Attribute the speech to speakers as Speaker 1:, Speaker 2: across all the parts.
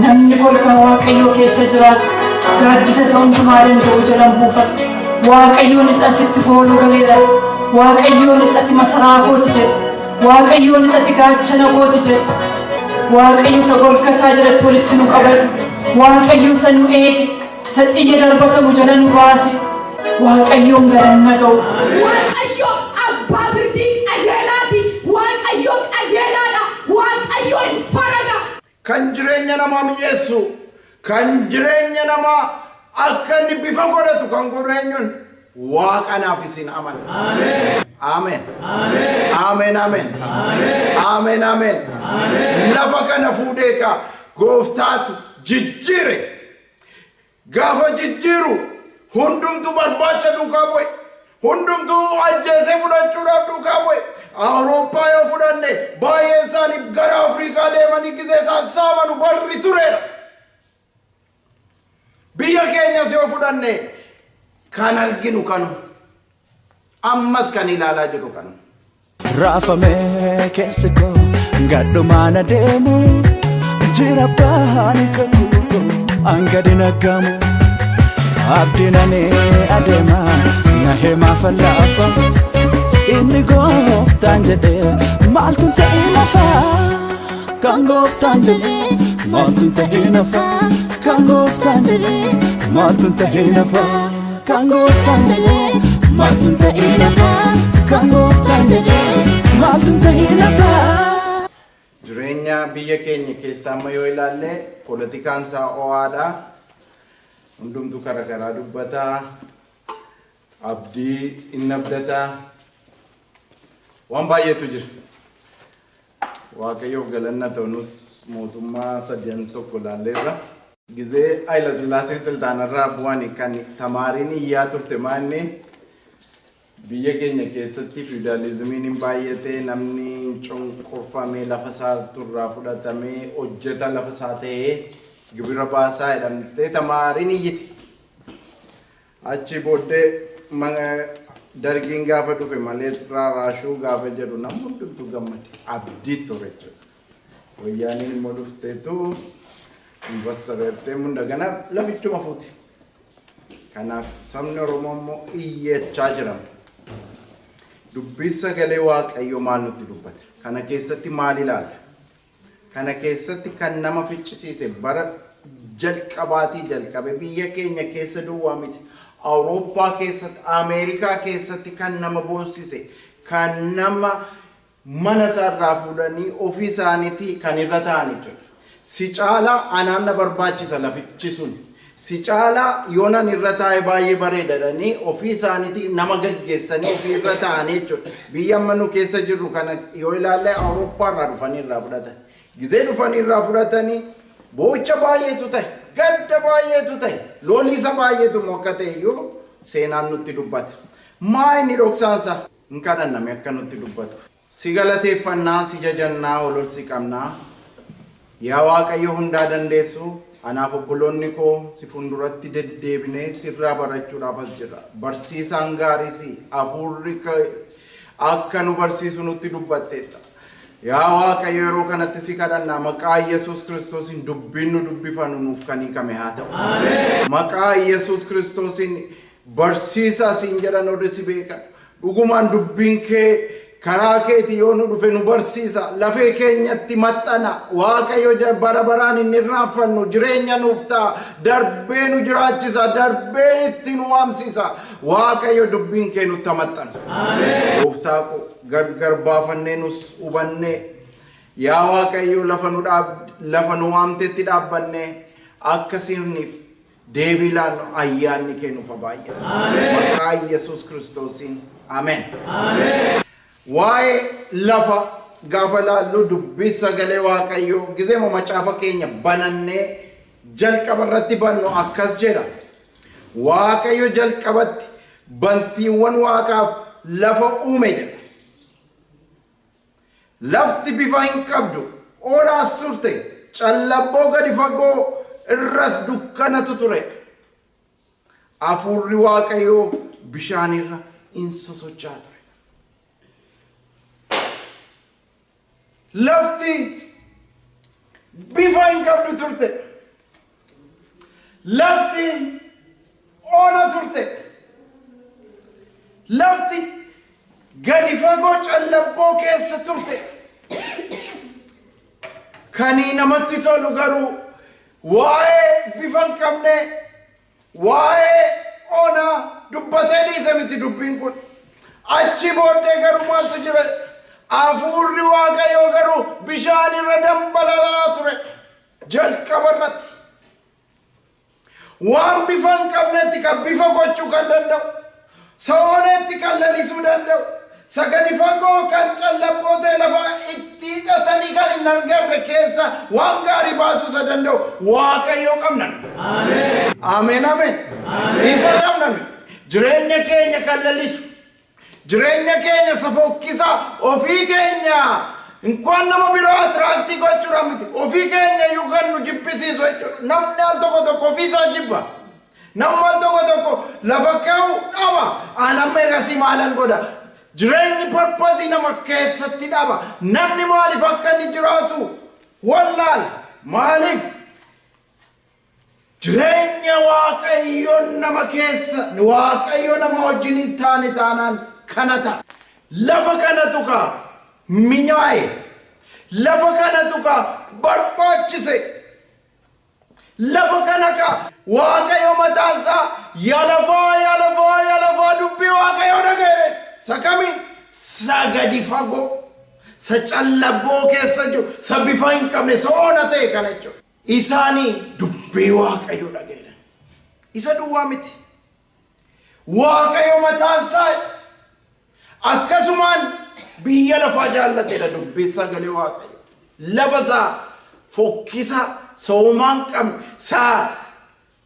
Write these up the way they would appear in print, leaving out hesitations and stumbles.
Speaker 1: Namni golgaa Waaqayyoo keessa jiraatu gaaddisa isa hundumaa danda'u jalan buufata. Waaqayyoonis an sitti gooluu galeera. Waaqayyoonis ati masaraa kooti jedhe. Waaqayyoonis ati gaachana kooti jedhe. Waaqayyo isa golga isaa jalatti walitti nu qabate. Waaqayyo isa nu eege. Isa xiyya darbatamu jala nu baase. Waaqayyoon galanna ga'u.
Speaker 2: Waaqayyo abbaa firdii qajeelaati. Waaqayyo qajeelaadha. Waaqayyo hin farada.
Speaker 3: Kan jireenya namaa mi'eessu, kan jireenya namaa akka inni bifa godhatu kan godhu eenyuun? Waaqa anaaf isin amana. Amen. Amen. Amen. Amen. Amen. Lafa kana fuudhee ka gooftaatu jijjiire. Gaafa jijjiiru hundumtuu barbaacha duukaa bu'e. Hundumtuu ajjeesee fudhachuudhaaf duukaa bu'e. Awurooppaa yoo fudhanne baay'een isaanii gara Afrikaa deemanii gizee isaan saamanu barri tureera. Biyya keenyas yoo fudhanne kan arginu kanu. Ammas kan ilaalaa jirru kanu.
Speaker 4: Raafamee keessi koo gadhumaan adeemu jira baani kakuu koo hanga dinagamu abdiin ani adeema na himaa fallaafa inni gooftaan jedhe maaltu ta'e lafa kan gooftaan jedhe maaltu ta'e lafa kan gooftaan jedhe maaltu ta'e lafa kan gooftaan jedhe maaltu ta'e lafa kan gooftaan jedhe maaltu ta'e lafa.
Speaker 3: Jireenya biyya keenya keessaa amma yoo ilaalle poolitikaan isaa ho'aadha. Hundumtuu karaa karaa dubbata. Abdii inni abdata. Waan baay'eetu jira. Waaqayyoof galanna ta'u nus mootummaa sadan tokko ilaalleerra. Gizee Hayilasillaaseen siltaanarraa bu'ani kan tamaariin iyyaa turte maanni biyya keenya keessatti fiwudaalizimiin hin baay'ate, namni hin cunqurfame, lafa isaa turraa fudhatame, hojjeta lafa isaa ta'ee gibira baasaa jedhamtee tamaariin iyyite. Achii booddee Dargiin gaafa dhufe malee raaraashuu gaafa jedhu namni hundumtuu gammade. Abdii ture jechuudha. Wayyaaniin immoo dhufteetu investor jettee hunda gana lafichuma fuute. Kanaaf sabni Oromoo immoo iyyachaa jira. Dubbii sagalee Waaqayyoo maal nutti dubbata? Kana keessatti maal ilaalla? Kana keessatti kan nama ficcisiise bara jalqabaatii jalqabe biyya keenya keessa duwwaa miti. Awurooppaa keessatti, Ameerikaa keessatti kan nama boossise, kan nama mana isaarraa fuudhanii ofii isaaniitii kan irra ta'anii jira. Si caalaa anaan na barbaachisa lafichi sun. Si caalaa yoonan irra taa'e baay'ee bareeda jedhanii ofii isaaniitii nama gaggeessanii ofii irra taa'anii jechuudha. Biyya amma nu keessa jirru kana yoo ilaalle Awurooppaa irraa dhufanii irraa fudhatan. Gizee dhufanii irraa fudhatanii boo'icha baay'eetu ta'e, gadda baay'eetu ta'e, loliisa baay'eetu immoo akka ta'e iyyuu seenaan nutti dubbata. Maa inni dhoksaansa? Hin kadhanname akka nutti dubbatuuf. Si galateeffannaa, si jajannaa, ol ol si qabnaa. Yaa Waaqayyo hundaa dandeessu, anaaf obboloonni koo si fuulduratti deddeebinee sirraa barachuudhaaf as jirra. Barsiisaan gaarii si, hafuurri akka nu barsiisu nutti dubbatteetta. Yaa Waaqayyo yeroo kanatti si kadhanna maqaa Yesuus Kiristoosiin dubbiin nu dubbifanu nuuf kan hiikame haa ta'u. Maqaa Yesuus Kiristoosiin barsiisaa siin jedhan warri si beekan. Dhugumaan dubbiin kee karaa keeti yoo nu dhufe nu barsiisa. Lafee keenyatti maxxana. Waaqayyo bara baraan hin irraanfannu. Jireenya nuuf ta'a. Darbee nu jiraachisa. Darbee itti nu waamsisa. Waaqayyo dubbiin kee nutti maxxana. Gooftaa koo gargar baafannee nus hubannee yaa Waaqayyo lafa nu dhaab lafa nu waamtetti dhaabbannee akka sirniif deebii laannu ayyaanni kee nuuf haa baay'atu. Maqaa Yesuus Kiristoosiin. Ameen. Waa'ee lafa gaafa laallu dubbii sagalee Waaqayyoo gizeema macaafa keenya banannee jalqaba irratti bannu akkas jedha. Waaqayyo jalqabatti bantiiwwan waaqaaf lafa uume jedha. Lafti bifa hin qabdu, onaas turte, callabboo gadi fagoo irras dukkanatu ture. Hafuurri Waaqayyoo bishaan irra in sosocho'aa ture. Lafti Bifa hin qabdu turte. Lafti ona turte. Lafti gadi fagoo callabboo keessa turte. Kanii namatti tolu garuu waa'ee bifa hin qabne, waa'ee onaa dubbatee dhiise miti dubbiin kun. Achi booddee garuu maaltu jira? Hafuurri Waaqayyoo garuu bishaan irra dambalalaa ture jalqaba irratti. Waan bifa hin qabnetti kan bifa gochuu kan danda'u, sa'ooneetti kan lalisuu danda'u, sagadi fagoo kan callabboo ta'e lafa itti hidhatanii kan hin argamne keessa waan gaarii baasuu isa danda'u Waaqayyo qabna. Ameen, ameen. Isa qabna. Jireenya keenya kan lalisu, jireenya keenya isa fokkisaa, ofii keenya inkwaan nama biraa attract gochuudhaan miti, ofii keenya iyyuu kan nu jibbisiisu jechuudha. Namni al tokko tokko ofii isaa jibba. Namni al tokko tokko lafa ka'u dhaba. An amma egasii maalan godha? Jireenyi purpose nama keessatti dhaba. Namni maaliif akka inni jiraatu wallaala. Maaliif? Jireenya Waaqayyo nama keessa, Waaqayyo nama wajjin hin taane taanaan kana ta'a. Lafa kanatu ka minyaa'e. Lafa kanatu ka barbaachise. Lafa kana ka Waaqayyo mataansaa, "Ya lafaa, ya lafaa, ya lafaa, dubbii Waaqayyo dhaga'e." Isa kamiin? Sa gadi fagoo, sa callabboo keessa jiru, sa bifa hin qabne, sa ona ta'e kana jechuudha. Isaanii dubbii Waaqayyo dhaga'e. Isa duwwaa miti. Waaqayyo mataansaa akkasumaan biyya lafaa jaallateedha dubbii sagalee Waaqayyo. Lafa isaa fokkisaa soomaan qabne saa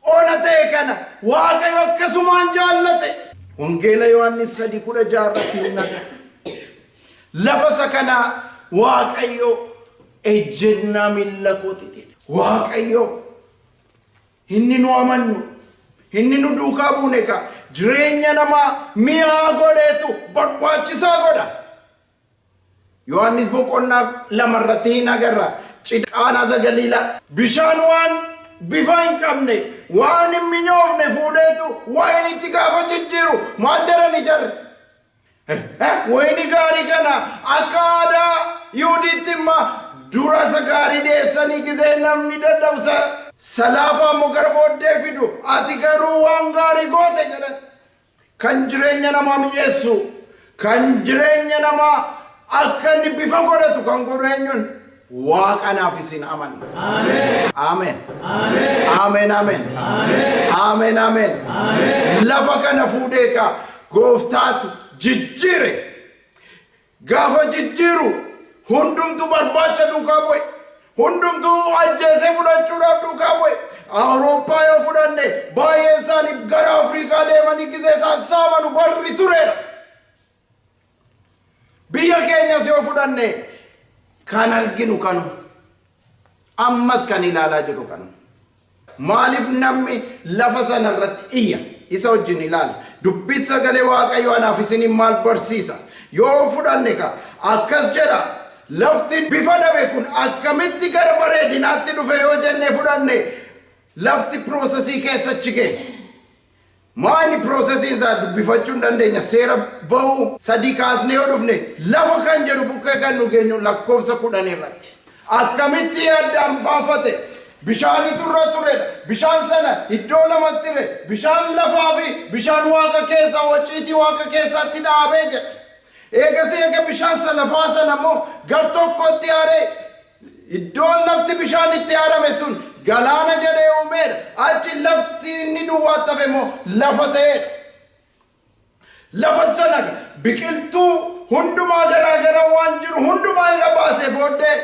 Speaker 3: ona ta'e kana Waaqayyo akkasumaan jaallate. Wangeela Yohaannis 3:16 irratti hin agarra. Lafa isa kanaa Waaqayyo ejjennaa miilla kooti jedhe. Waaqayyo inni nu amannu, inni nu duukaa buune ka jireenya namaa mi'aa godheetu barbaachisaa godha. Yohaannis boqonnaa 2 irratti hin agarra. Cidha Qaanaa Galiilaa bishaan waan bifa hin qabne, waan hin minyoofne fuudheetu wayinitti gaafa jijjiiru maal jedhani jarri? Wayini gaarii kana akka aadaa Yihudiitti immoo dura isa gaarii dhiyeessanii gizee namni dadhabsa salaafaa immoo gara booddee fidu, ati garuu waan gaarii goote jedhan. Kan jireenya namaa mi'eessu, kan jireenya namaa akka inni bifa godhatu kan godhu eenyuun? Waaqanaaf isin amanna. Ameen. Ameen, ameen. Ameen, ameen. Lafa kana fuudhee ka gooftaatu jijjiire. Gaafa jijjiiru hundumtuu barbaacha duukaa bu'e. Hundumtuu ajjeesee fudhachuudhaaf duukaa bu'e. Awurooppaa yoo fudhanne, baay'een isaanii gara Afrikaa deemanii gizee isaan saamanu barri tureera. Biyya keenyas yoo fudhanne kan arginu kanu. Ammas kan ilaalaa jiru kanu. Maaliif namni lafa sana irratti iyya? Isa wajjin ilaala. Dubbii sagalee Waaqayyo anaaf isiniin maal barsiisa? Yoo fudhanne ka akkas jedha. Lafti bifa dhabe kun akkamitti gara bareedinaatti dhufe yoo jenne fudhanne, lafti process keessa achi ga'e. Maali process isaa? Dubbifachuu hin dandeenya. Seera Ba'uu 3 kaasnee yoo dhufne, lafa kan jedhu bukkee kan nu geenyu lakkoofsa 10 irratti. Akkamitti addaan baafate? Bishaanitu irra turedha. Bishaan sana iddoo lamatti hire. Bishaan lafaa fi bishaan waaqa keessaa, waciitii waaqa keessaatti dhaabee jedha. Eegas eega bishaan sana lafaa sana immoo gar tokkotti haree, iddoon lafti bishaan itti harame sun galaana jedhee uumeedha. Achi lafti inni duwwaatti hafe immoo lafa ta'eedha. Lafa sana biqiltuu hundumaa garaa garaa waan jiru hundumaa eega baasee booddee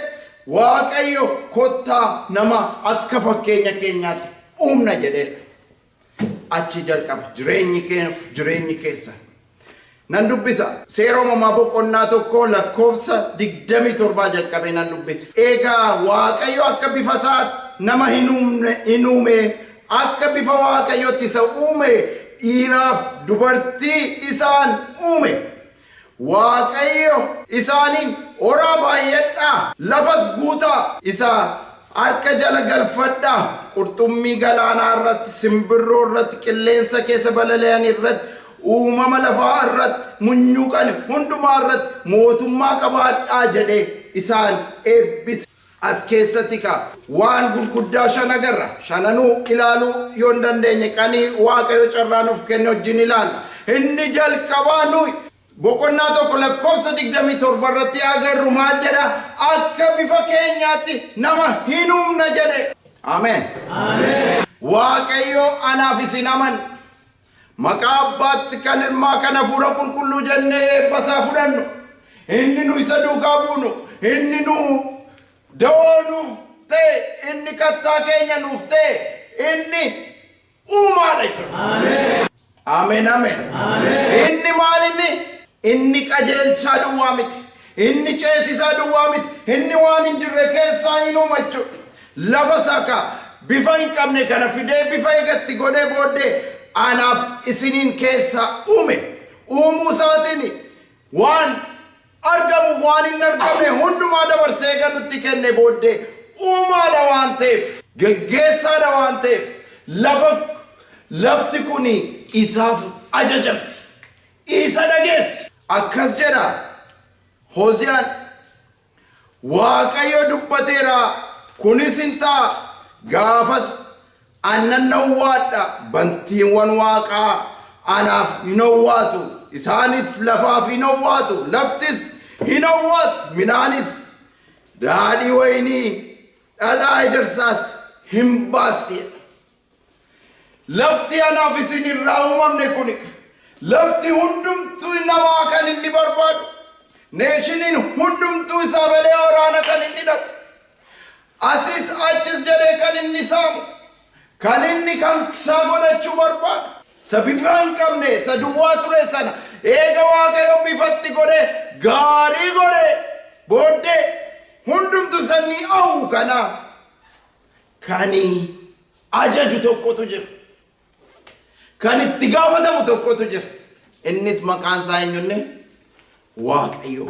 Speaker 3: Waaqayyo, "Kottaa nama akka fakkeenya keenyaatti uumna" jedheedha. Achi jalqaba jireenyi keef jireenyi keessa. Nan dubbisa. Seera Uumamaa boqonnaa 1 lakkoofsa 27 jalqabee nan dubbisa. Egaa Waaqayyo akka bifa isaa nama hin uumne hin uume, akka bifa Waaqayyotti isa uume, dhiiraaf dubartii isaan uume. Waaqayyo isaaniin, "Horaa, baay'adhaa, lafas guutaa" isa Harka jala galfadhaa. Qurxummii galaanaa irratti, simbirroo irratti, qilleensa keessa balali'an irratti, uumama lafaa irratti, munyuuqan hundumaa irratti mootummaa qabaadhaa jedhee isaan eebbise. As keessatti ka waan gurguddaa shan agarra. Shananuu ilaaluu yoo hin dandeenye, qanii Waaqayyo carraa nuuf kenne wajjin ilaalla. Inni jalqabaa nuyi boqonnaa 1 lakkoofsa 27 irratti agarru maal jedha? Akka bifa keenyaatti nama hin uumna jedhe. Ameen. Waaqayyo anaaf isin aman. Maqaa Abbaatti, kan Ilmaa, kan Hafuura Qulqulluu jennee eebba isaa fudhannu. Inni nu isa duukaa buunu. Inni nu da'oo nuuf ta'e, inni kattaa keenya nuuf ta'e, inni uumaadha jechuudha. Ameen, ameen. Inni maal inni? Inni qajeelchaa duwwaa miti. Inni ceesisaa duwwaa miti. Inni waan hin jirre keessaa hin uuma jechuudha. Lafa isaa bifa hin qabne kana fidee bifa eegatti godhee booddee anaaf isiniin keessaa uume. Uumuu isaatiin waan argamuuf waan hin argamne hundumaa dabarsee eega nutti kenne booddee, uumaadha waan ta'eef, geggeessaadha waan ta'eef, lafa lafti kun isaaf ajajamti. Isa dhageessi. Akkas jedha Hoziyaan: "Waaqayyo dubbateera, kunis hin ta'a. Gaafas annan owwaadha, bantiiwwan waaqaa anaaf hin owwaatu, isaanis lafaaf hin owwaatu, laftis hin owwaatu, midhaanis, daadhii wayinii, dhadhaa ejersaas hin baasti." Lafti anaaf isin irraa uumamne kun, lafti hundumtuu namaa kan inni barbaadu, nationiin hundumtuu isaa malee waraana kan inni dhaqu, asis achis jedhee kan inni saamu, kan inni kan isaa godhachuu barbaadu, isa bifa hin qabne, isa duwwaa ture sana eega Waaqayyo bifatti godhe, gaarii godhe booddee, hundumtu sanyii awwu kana kan ajaju tokkotu jira. Kan itti gaafatamu tokkotu jira. Innis maqaan isaa eenyunne? Waaqayyo.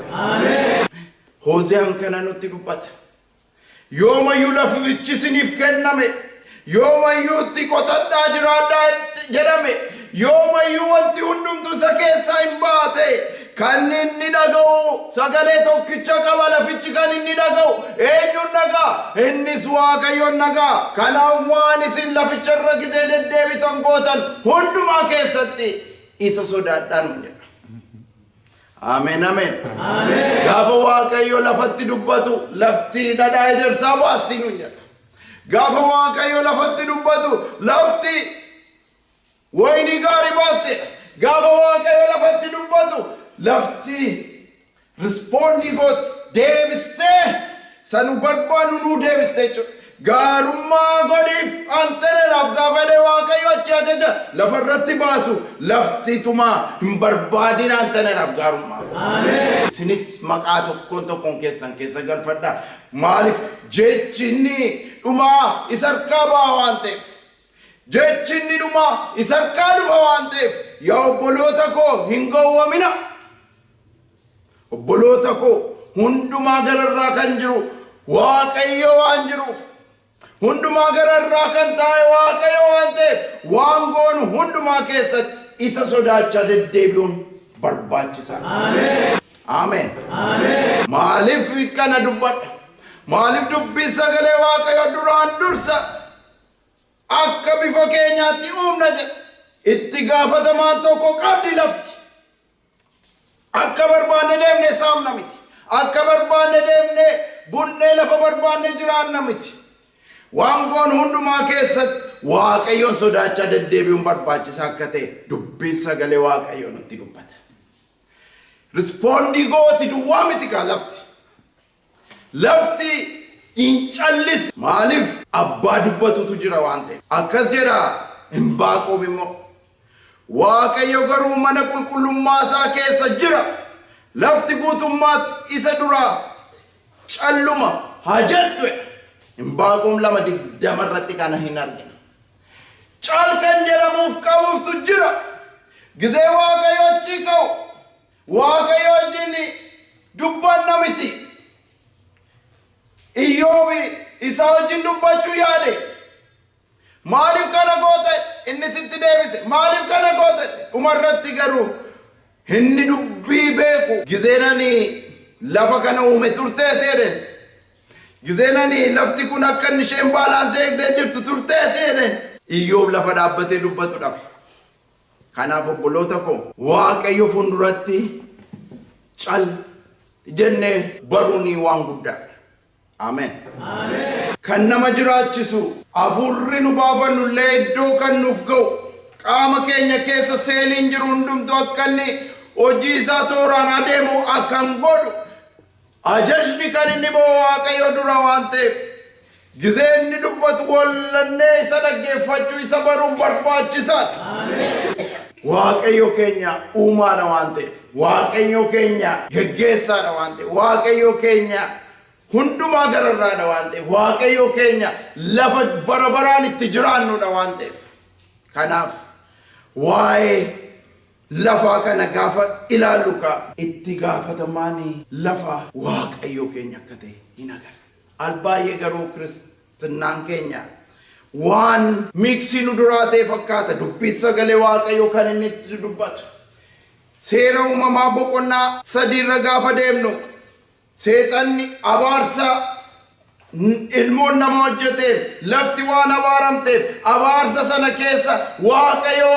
Speaker 3: Hoseyaan kana nutti dubbata. Yoomayyuu lafichi isiniif kenname, yoomayyuu itti qotadhaa jiraadhaa jedhame, yoomayyuu wanti hundumtu isa keessaa hin baate, kan inni dhaga'u sagalee tokkicha qaba. Lafichi kan inni dhaga'u eenyuun dhagaa? Innis Waaqayyoon dhagaa. Kanaaf waan isin laficha irra gizee deddeebitan gootan hundumaa keessatti isa sodaadhaan jedha. Ameen, ameen. Gaafa Waaqayyo lafatti dubbatu, lafti dhadhaa ejersaa baasti nuun jedha. Gaafa Waaqayyo lafatti dubbatu, lafti wayinii gaarii baaste. Gaafa Waaqayyo lafatti dubbatu, lafti respond goot deebistee sanu barbaannu nuu deebiste jechuudha. Gaarummaa godhiif anteneedhaaf gaafa jedhee Waaqayyo achi ajaja lafarratti baasu, lafti tumaa hin barbaadin anteneedhaaf gaarummaa. Isinis maqaa tokkoon tokkoon keessan keessa galfadhaa. Maaliif? Jechinni dhumaa isa harkaa ba'a waan ta'eef. Jechinni dhumaa isa harkaa dhufa waan ta'eef, yaa obboloota koo, hin gowwamina. Obboloota koo, hundumaa gararraa kan jiru Waaqayyo waan jiruuf, hundumaa gararraa kan taa'e Waaqayyo waan ta'eef, waan goonu hundumaa keessatti isa sodaachaa deddeebi'uun barbaachisaadha. Ameen. Maaliif kana dubbadha? Maaliif dubbii sagalee Waaqayyo duraan dursa akka bifa keenyaatti uumna jedha? Itti gaafatamaan tokko qabdi lafti. Akka barbaanne deemne saamna miti. Akka barbaanne deemne bunnee lafa barbaanne jiraanna miti. Waan goonu hundumaa keessatti Waaqayyoon sodaachaa deddeebi'uun barbaachisaa akka ta'e dubbiin sagalee Waaqayyoo nutti dubbata. Respond gooti duwwaa miti kaa lafti. Lafti hin callisti. Maaliif? Abbaa dubbatutu jira waan ta'eef. Akkas jedha Imbaaqoom immoo: "Waaqayyo garuu mana qulqullummaa isaa keessa jira. Lafti guutummaatti isa duraa calluma haa jettu." Imbaaqoom 2:20 irratti kana hin argina. Cal kan jedhamuuf qabuuftu jira. Gizee Waaqayyo achii ka'u, Waaqayyo wajjin dubbanna miti. Iyyoobi isaa wajjin dubbachuu yaade. Maaliif kana goote? Inni sitti deebise. Maaliif kana goote? Dhumarratti garuu inni dubbii beeku. Gizeen ani lafa kana uume turtee jedhe. Gizeen ani lafti kun akka inni isheen balance eegdee jirtu turtee jedhe. Iyyoob lafa dhaabbatee dubbatu dhabe. Kanaaf obboloota koo, Waaqayyo fuulduratti cal jennee baruun waan guddaadha. Ameen. Kan nama jiraachisu, hafuurri nu baafannu illee iddoo kan nuuf ga'u, qaama keenya keessa seeliin jiru hundumtu akka inni hojii isaa tooraan adeemu akkan godhu ajajni kan inni ba'u Waaqayyo dura waan ta'eef, gizee inni dubbatu wallannee isa dhaggeeffachuu, isa baruun barbaachisaadha. Waaqayyo keenya uumaadha waan ta'eef, Waaqayyo keenya geggeessaadha waan ta'eef, Waaqayyo keenya hundumaa gararraadha waan ta'eef, Waaqayyo keenya lafa bara baraan itti jiraannudha waan ta'eef. Kanaaf waa'ee lafaa kana gaafa ilaallu ka itti gaafatamaan lafa Waaqayyo keenya akka ta'e hin agarra. Al baay'ee garuu kiristinnaan keenya waan mix nu duraa ta'e fakkaata dubbii sagalee Waaqayyo kan inni itti dubbatu. Seera Uumamaa boqonnaa 3rra gaafa deemnu, seexanni abaarsa ilmoon nama hojjeteef lafti waan abaaramteef, abaarsa sana keessa Waaqayyo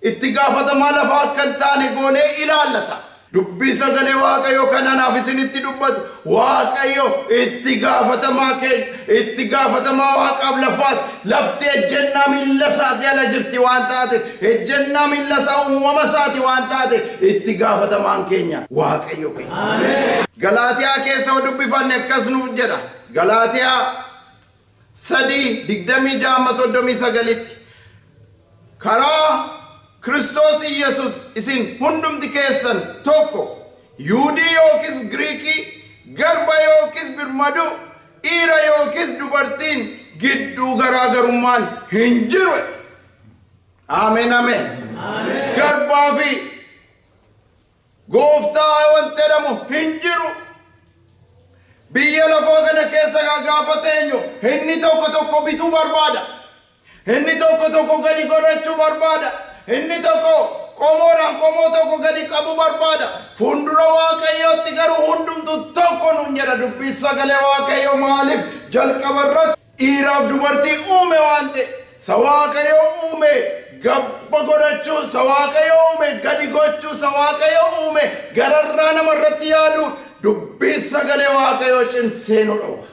Speaker 3: itti gaafatamaa lafaa akka hin taane goonee ilaallata. Dubbii sagalee Waaqayyo kan anaaf isinitti dubbatu, Waaqayyo itti gaafatamaa keenya, itti gaafatamaa Waaqaaf lafaati. Lafti ejjennaa miilla isaa jala jirti waan taateef, ejjennaa miilla isaa uumama isaati waan taateef, itti gaafatamaan keenya Waaqayyo keenya. Galaatiyaa keessa yoo dubbifanne akkas nuuf jedha. Galaatiyaa 3:26-39tti. Karaa Kiristoos Iyyasuus isin hundumti keessan tokko, Yuudii yookiis Giriikii, garba yookiis birmaduu, dhiira yookiis dubartiin gidduu garaagarummaan hin jiru. Ameen, ameen. Garbaa fi gooftaa wanti jedhamu hin jiru. Biyya lafaa kana keessa gaafa teenyu inni tokko tokko bituu barbaada. Inni tokko tokko gadi godhachuu barbaada. Inni tokko qomoodhaan qomoo tokko gadi qabu barbaada. Fuuldura Waaqayyootti garuu hundumtu tokko nuun jedha dubbii sagalee Waaqayyoo. Maaliif? Jalqaba irratti dhiiraaf dubartii uume waan ta'e. Sa Waaqayyo uume gabba godhachuu, sa Waaqayyo uume gadi gochuu, sa Waaqayyo uume gararraa namarratti yaaduu dubbii sagalee Waaqayyoo cimsee nu dhowwa.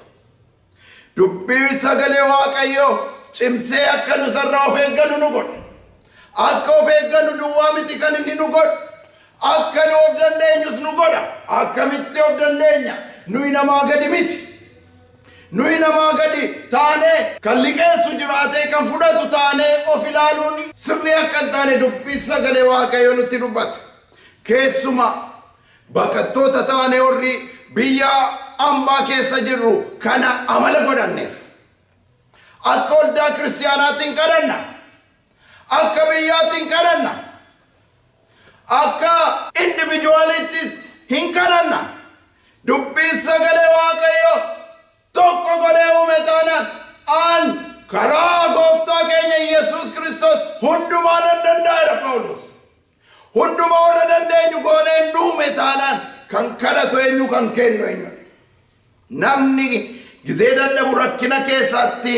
Speaker 3: Dubbii sagalee Waaqayyoo cimsee akka nu sarara of eeggannu nu godha. Akka of eeggannu duwwaa miti kan inni nu godhu. Akka nu of dandeenyus nu godha. Akkamitti of dandeenya? Nuyi namaa gadi miti. Nuyi namaa gadi taanee, kan liqeessu jiraatee kan fudhatu taanee of ilaaluun sirrii akka hin taane dubbii sagalee Waaqayyoo nutti dubbata. Keessumaa baqattoota taanee warri biyya ambaa keessa jirru kana amala godhanneef. Akka waldaa kiristaanaatti hin kadhanna. Akka biyyaatti hin kadhanna. Akka individualittis hin kadhanna. Dubbii sagalee Waaqayyo tokko godhee uume taanaan, an karaa gooftaa keenya Yesuus Kiristoos hundumaa nan danda'eera Phaawulos. Hundumaa warra dandeenyu goonee nuume taanaan, kan kadhatu eenyu, kan kennu eenyu? Namni gizee dadhabu rakkina keessatti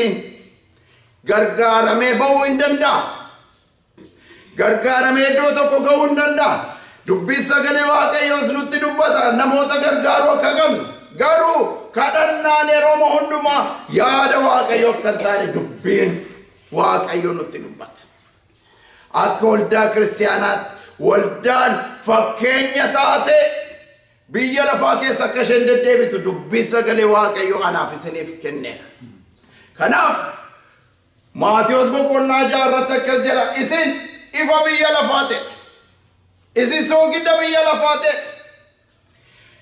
Speaker 3: gargaaramee ba'uu hin danda'a. Gargaaramee iddoo tokko ga'uu hin danda'a. Dubbii sagalee Waaqayyoos nutti dubbata namoota gargaaruu akka qabnu. Garuu kadhannaan yeroo hundumaa yaada Waaqayyoo akka hin taane dubbiin Waaqayyoo nutti dubbata. Akka waldaa kiristaanaatti waldaan fakkeenya taate biyya lafaa keessa akka isheen deddeebitu dubbii sagalee Waaqayyoo anaaf isiniif kenneera. Kanaaf Maatiyos boqonnaa 6 irratti akkas jedha: isin ifa biyya lafaa ta'e. Isin soogidda biyya lafaa ta'e.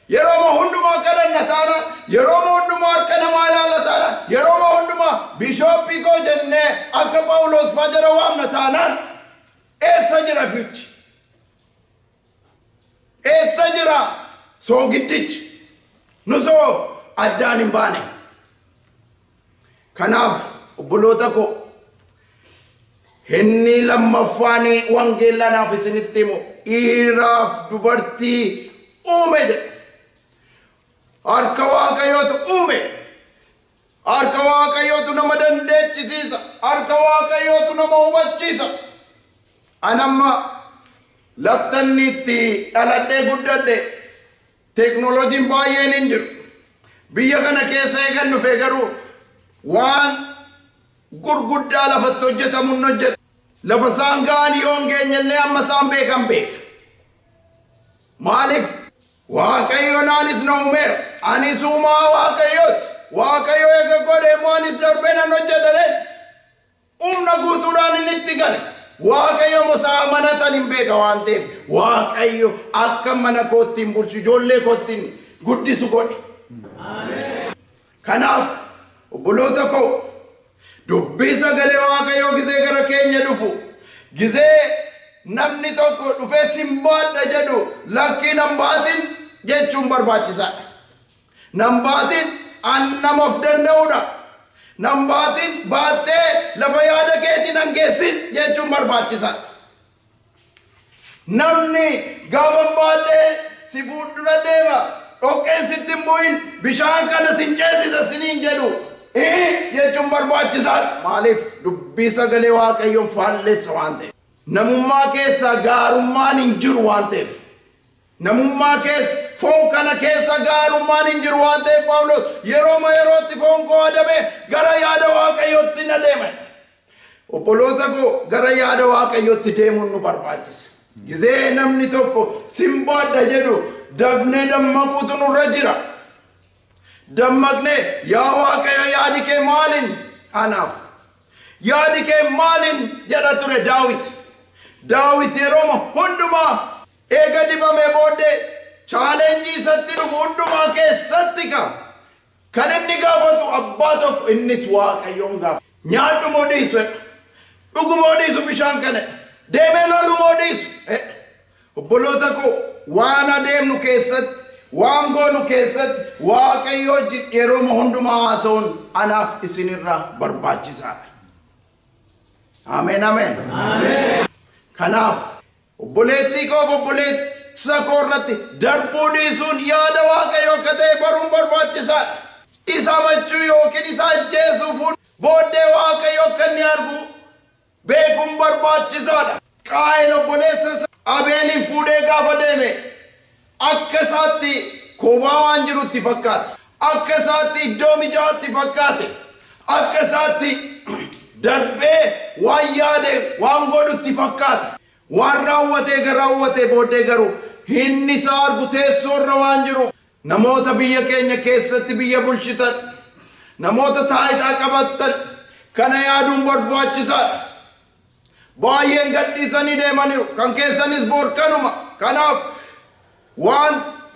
Speaker 3: Yeroo hundumaa kadhanna taana, yeroo hundumaa harka namaa ilaalla taana, yeroo hundumaa bishooppii koo jennee akka Phaawulos faa jala waamna taanaan, eessa jira ifichi? Eessa jira soogiddichi? Nusoo Addaan hin baane. Kanaaf obboloota koo inni lammaffaan wangeela naaf isinitti himu dhiiraaf dubartii uume jedhe. Harka Waaqayyootu uume. Harka Waaqayyootu nama dandeechisiisa. Harka Waaqayyootu nama hubachiisa. Anamma laftanni itti dhaladhee guddadhe teeknooloojiin baay'een hin jiru. Biyya kana keessa eegan dhufe garuu waan gurguddaa lafatti hojjetamu hin hojjetu. Lafa isaan ga'an yoo hin geenyellee amma isaan beekan beeka. Maaliif? Waaqayyo naanis na uumeera. Anis uumaa Waaqayyooti. Waaqayyo eega godhe immoo anis darbee nan hojjedha. Humna guutuudhaan inni itti gale. Waaqayyo musaa amanatan hin beeka waan ta'eef Waaqayyo akka mana kootti bulchu, ijoollee kootti guddisu godhe. Kanaaf obboloota koo, dubbii sagalee Waaqayyoo gizee gara keenya dhufu, gizee namni tokko dhufee sin baadha jedhu, lakkii, nan baatin jechuun barbaachisaadha. Nan baatin, an nama of danda'uudha. Nan baatin, baattee lafa yaada keetiin nan geessin jechuun barbaachisaadha. Namni gaafa baadhee si fuuldura deema, dhoqqeen sitti hin bu'in, bishaan kana sin ceesisa siniin jedhu, ee jechuun barbaachisaadha. Maaliif? Dubbii sagalee Waaqayyoon faallessa waan ta'eef. Namummaa keessa gaarummaan hin jiru waan ta'eef. Namummaa keessa, foon kana keessa gaarummaan hin jiru waan ta'eef, Phaawulos yerooma yerootti foon koo adame gara yaada Waaqayyootti na deema. Obboloota koo, gara yaada Waaqayyootti deemuun nu barbaachisa. Gizee namni tokko sin baadha jedhu dafnee dammaquutu nurra jira. Dammaqnee, "Yaa Waaqayyo, yaadi kee maalin anaaf? Yaadi kee maalin?" jedha ture Daawit. Daawit yerooma hundumaa eega dibamee booddee challenge isatti dhufu hundumaa keessatti kan inni gaafatu abbaa tokko, innis Waaqayyoon gaafa. Nyaadhu moo dhiisu? Dhugu moo dhiisu bishaan kana? Deemee lolu moo dhiisu? Obboloota koo, waan adeemnu keessatti, waan goonu keessatti Waaqayyo wajjin yerooma hundumaa haasa'uun anaaf isinirraa barbaachisaadha. Ameen, ameen. Kanaaf obboleettii koof obboleessa koo irratti darbuu dhiisuun yaada Waaqayyo akka ta'e baruun barbaachisaadha. Isa machuu yookiin isa ajjeesuuf booddee Waaqayyo akka inni argu beekuun barbaachisaadha. Qaa'el obboleessa isaa Abeeliin fuudhee gaafa deeme akka isaatti kophaa waan jirutti fakkaate. Akka isaatti iddoo mijaa'aatti fakkaate. Akka isaatti darbee waan yaade waan godhutti fakkaate. Waan raawwatee ga raawwatee booddee garuu inni isaa argu teessoorra waan jiru. Namoota biyya keenya keessatti biyya bulchitan, namoota taayitaa qabattan, kana yaaduun barbaachisaadha. Baay'een gadhiisanii deemaniiru. Kan keessanis boorkanuma. Kanaaf waan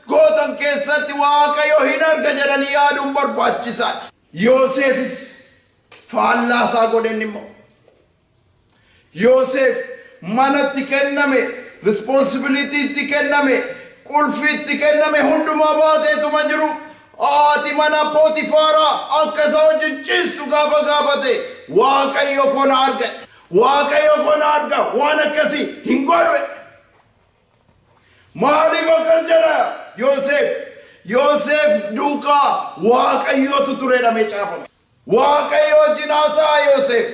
Speaker 3: gootan keessatti Waaqayyo hin arga jedhanii yaaduun barbaachisaadha. Yoosefis faallaa isaa godhen immoo. Yoosef manatti kenname, responsibility itti kenname, qulfii itti kenname hundumaa baateetuma jiru. Haati mana Pootifaaraa akka isa wajjin ciistu gaafa gaafate, "Waaqayyo koo na arga. Waaqayyo koo na arga, waan akkasii hin godhu." Maaliif akkas jedha Yoosef? Yoosef duukaa Waaqayyotu turedhamee caafame. Waaqayyo wajjin haasa'a Yoosef.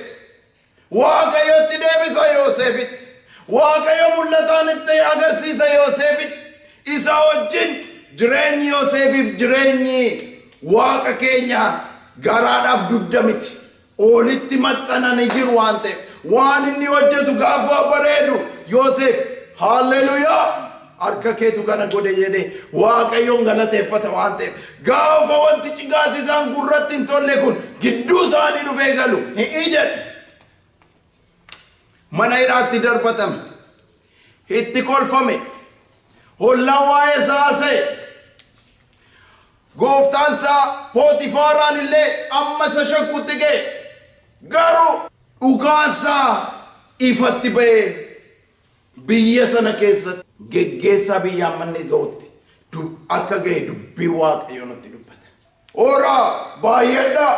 Speaker 3: Waaqayyotti deebisa Yoosefitti. Waaqayyo mul'ataan itti agarsiisa Yoosefitti. Isa wajjin jireenyi Yoosefiif jireenyi Waaqa keenya garaadhaaf dugda miti. Olitti maxxananii jiru waan ta'eef. Waan inni hojjetu gaafa bareedu Yoosef, "Haalleluuyaa, harka keetu kana godhe" jedhee Waaqayyoon galateeffata waan ta'eef. Gaafa wanti cigaasisaan gurratti hin tolle kun gidduu isaanii dhufee galu, "Hi'ii" jedhe. Mana hidhaatti darbatame. Itti kolfame. Hollaan waa'ee isaa haasa'e. Gooftaan isaa Pootifaaraan illee amma isa shakkutti ga'e. Garuu dhugaan isaa ifatti ba'ee biyya sana keessatti geggeessaa biyya amma inni ga'utti akka ga'e dubbii Waaqayyoo nutti dubbata. Horaa baay'adhaa.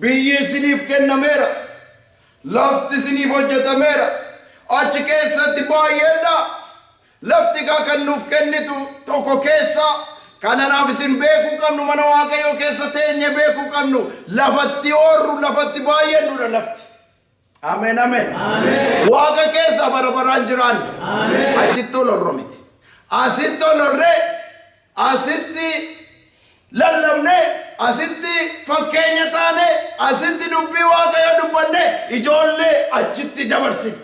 Speaker 3: Biyyi isiniif kennameera. Lafti isiniif hojjetameera. Achi keessatti baay'adhaa. Lafti kaa kan nuuf kennitu tokko keessa kananaaf isin beekuu qabnu, mana Waaqayyoo keessa teenye beekuu qabnu, lafatti horru, lafatti baay'annudha lafti. Ameen, ameen. Waaqa keessa bara baraan jiraanne. Achitti ol horro miti. Asitti ol horree, asitti lallabne, asitti fakkeenya taane, asitti dubbii Waaqayyoo dubbanne, ijoollee achitti dabarsine.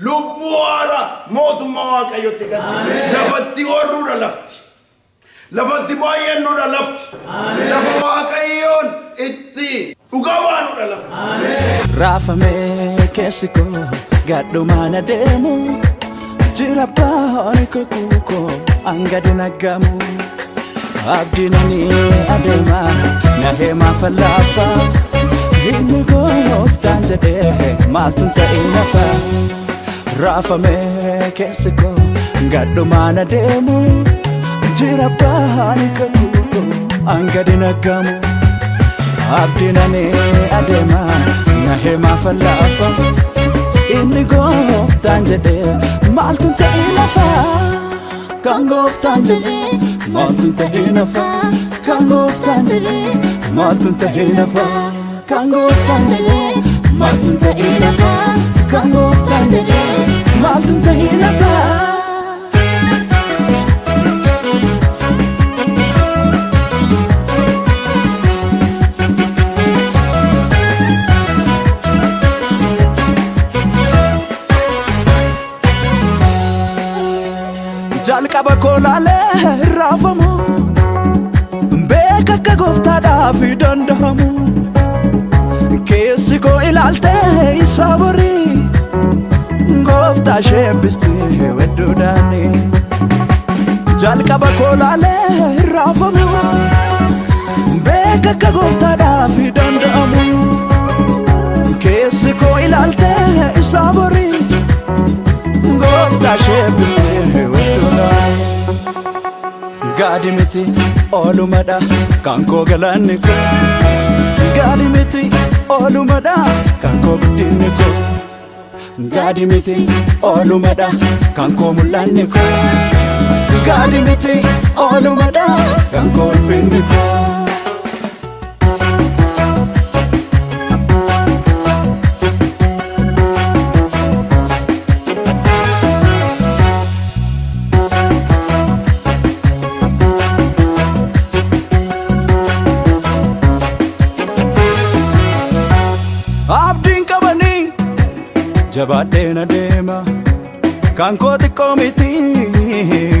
Speaker 3: Lubbuu haaraa mootummaa Waaqayyootti galchine. Lafatti horruudha lafti. Lafatti baay'annudha lafti. Lafa Waaqayyoon itti dhugaa baanudha lafti.
Speaker 4: Raafamee keessi koo gadhumaan adeemu, jira baani kakuu koo hanga dinagamu. Abdiin ani adeema na heemaa fallaafa, inni gooftaan jedhee maaltu ta'e nafa. Raafamee keessi koo gadhumaan adeemu, jira baani kakuu koo hanga dinagamu. Abdiin ani adeema na heemaa fallaafa, inni gooftaan jedhee maaltu ta'e nafa. Kan gooftaan jedhee maaltu ta'e nafa. Kan gooftaan jedhee maaltu ta'e nafa. Kan gooftaan jedhee maaltu ta'e nafa. Kan gooftaan jedhee maaltu ta'e nafa. Jalqaba koo laalee raafamu, beeka akka gooftaadhaaf danda'amu. Keessi koo ilaaltee isa borii, gooftaa sheebbistee wedduudhaani. Jalqaba koo laalee raafamu, beeka akka gooftaadhaaf danda'amu. Keessi koo ilaaltee isa borii, gooftaa sheebbistee wedduudhaani. Gaadi miti oolumadha kan koo galanni koo. Gaadi miti oolumadha kan koo guddinni koo. Gaadi miti oolumadha kan koo mul'anni koo. Gaadi miti oolumadha kan koo ulfinni koo. Abdiin qabanii jabaadheen adeema, kan koo xiqqoo miti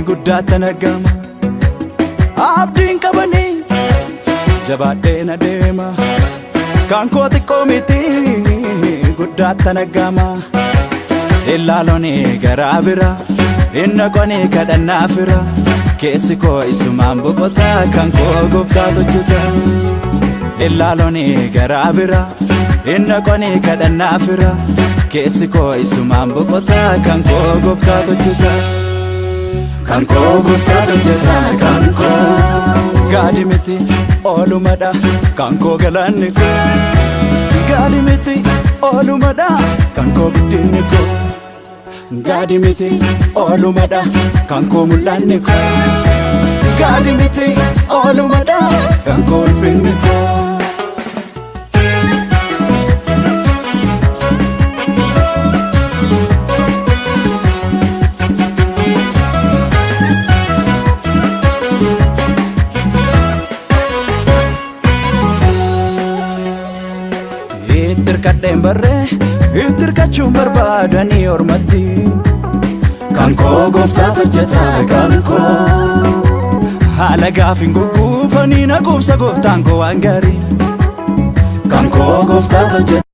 Speaker 4: guddaatti argama. Abdiin qabanii jabaadheen adeema, kan koo xiqqoo miti guddaatti argama. Ilaalonni garaa bira inni qonii kadhannaa fira, keessi koo isumaan boqotaa, kan koo gooftaatu hojjeta. Ilaalonni garaa bira inni qonii kadhannaa fira, keessi koo isumaan boqotaa, kan koo gooftaatu hojjeta. Kan koo gooftaatu hojjeta kan koo. Gaadi miti oolumadha kan koo galanni koo. Gaadi miti oolumadha kan koo guddinni koo. Gaadi miti oolumadha kan koo mul'anni koo. Gaadi miti oolumadha kan koo ulfinni koo. Itti hirkadheen barree, itti hirkachuun barbaadanii ormatti. Kan koo gooftaatu hojjeta kan koo. Haala gaafin gugguufanii na quubsa gooftaan koo waan gaarii. Kan koo gooftaatu hojjeta.